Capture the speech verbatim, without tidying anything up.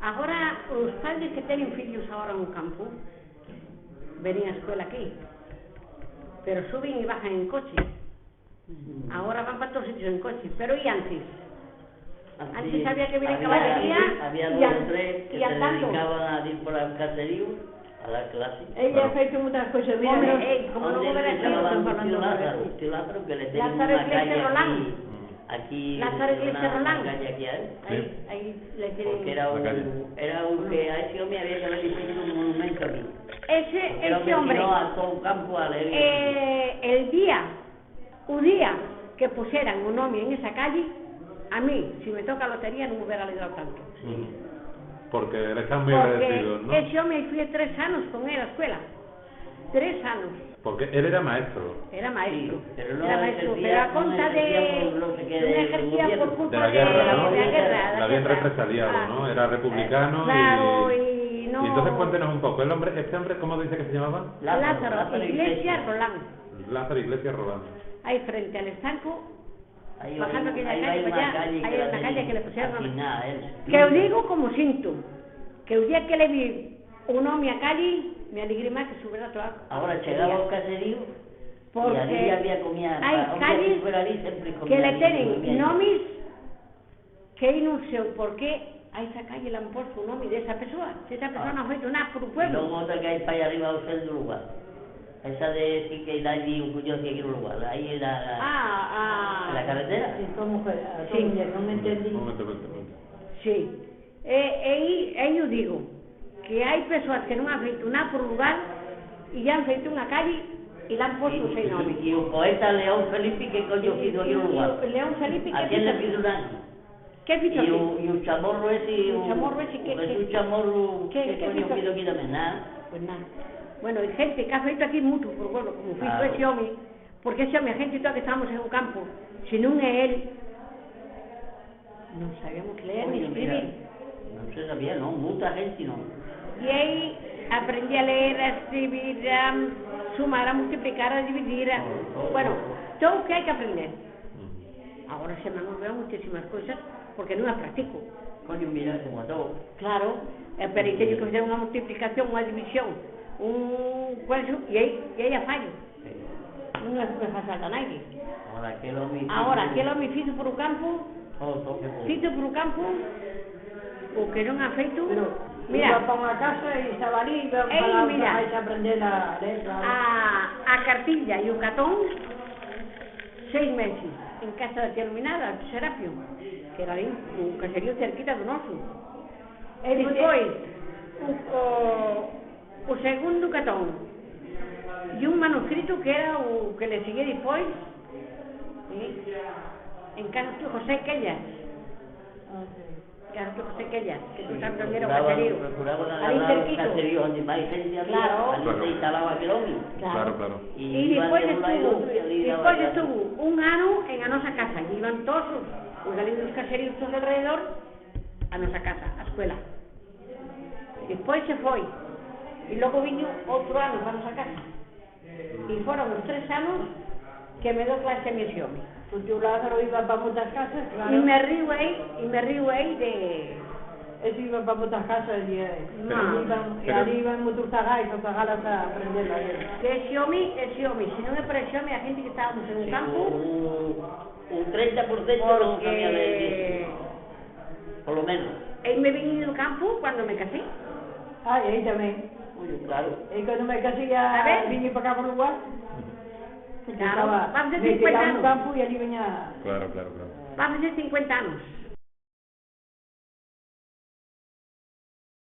Agora, os padres que teñen fillos agora no campo, veñen á escuela aquí, pero suben e bajan en coche. Agora van pa todos sitios en coche, pero e antes? Antes había que vir en caballería. Había dous ou tres que se dedicaban a ir por el caserío a dar clase. Ela ha feito moitas cousas, mira. Home, eh, como non houbera aquí, Lázaro, tío Lázaro, que le teñen unha calle aquí. Lázaro Iglesias Rolán. Aquí, Lázaro Iglesias Rolán. Calle aquí, eh. Aí, aí le teñen. Porque era un, era un que a ese home había que haberlle feito un monumento aquí. Ese, ese home tirou a todo o campo a leer. Eh, el día, o día que puxeran o nome en esa calle, a mí, se me toca a lotería, non me houbera alegrado tanto. Porque eran moi agradecidos, non? Ese home fui tres anos con el a escuela. Tres anos. Porque el era maestro. Era maestro. Sí, pero non ejercía, pero a conta de, non ejercía por culpa de la guerra, ¿no? De la guerra, de la guerra. La habían represaliado, ¿no? Era republicano y... Claro, y no. Y entonces cuéntenos un poco, el hombre, este hombre, ¿cómo dice que se llamaba? Lázaro, Lázaro Iglesias Rolán. Lázaro Iglesias Rolán. Aí frente al estanco, bajando aquella calle para allá, aí hai unha calle que le puxeron nombre. Que eu digo como sinto, que o día que le vi o nome a calle, me alegrei máis que se houbera trabado. Agora chegaba ao caserío e ali había comida, hai calles que le teñen nomes que aí non sei por que a esa calle le han posto o nome de esa persoa, se esa persoa non ha feito nada por o pueblo. E logo outra que hai para arriba ao centro do lugar. Esa de decir que la di un cuñado que quiero lugar, aí era la carretera. Sí, como foi? A súa muller, non me entendí. Un momento, un momento, un momento. Sí. E, e, e eu digo que hai persoas que non han feito nada por o lugar e han feito unha calle e la han posto o seu nome. E o poeta León Felipe, que coño fixo aquí no lugar? León Felipe, que fixo aquí? Que fixo aquí? E o, e o chamorro ese, o chamorro ese, que, que, que coño fixo aquí tamén, nada? Pois nada. Bueno, hai xente que ha feito aquí moito por o pueblo, como fixo ese home, porque ese home, a xente toda que estábamos en o campo, se non é el, non sabíamos ler ni escribir. Non se sabía, non, moita xente non. E aí aprendí a ler, a escribir, a sumar, a multiplicar, a dividir, a... Bueno, todo o que hai que aprender. Agora se me han olvidado moitísimas cousas porque non a practico. Coño, mira como todo. Claro, eh, pero aí teño que facer unha multiplicación, unha división, un, cuál é, e aí, e aí a fallo. Non me, me faz falta naide. Agora, aquel home... Agora, aquel home fixo por o campo, fixo por o campo o que non ha feito. Pero mira, iba pa unha casa e estaba ali, iba falando, mira, vais a aprender a ler, claro. A, a cartilla e o catón, seis meses en casa da tía Luminada, Serapio, que era ali un caserío cerquita do noso. E despois, o, o, o segundo catón e un manuscrito que era o que le seguía despois, eh, en casa de José Quellas. Claro, que José Quellas, que tú sabes dónde era o caserío. Procuraban, procuraban agarrar un caserío onde máis xente había, claro, ali se instalaba aquel home. Claro, claro. E despois estuvo, despois estuvo un ano en a nosa casa, e iban todos os, os de ali dos caseríos todos alrededor a nosa casa, a escuela. Despois se foi, e logo viño outro ano para a nosa casa. E foron os tres anos que me dou clase a mi ese home. O tío Lázaro iba pa moitas casas, claro. E me río aí, e me río aí de... Ese iba pa moitas casas e, eh, e iban, e ali iban moitos zagais, os zagalas a aprender a ler. Que ese home, ese home, se non é por ese home, a xente que estábamos en un campo, un, un treinta por cento non sabía ler. Porque Polo menos. E me vin no campo cando me casei. Ah, e aí tamén. Ui, claro. E cando me casei xa viñe pa cá por lugar. Claro, vamos de cincuenta anos. Campo e ali veña. Claro, claro, claro. Vamos de cincuenta anos.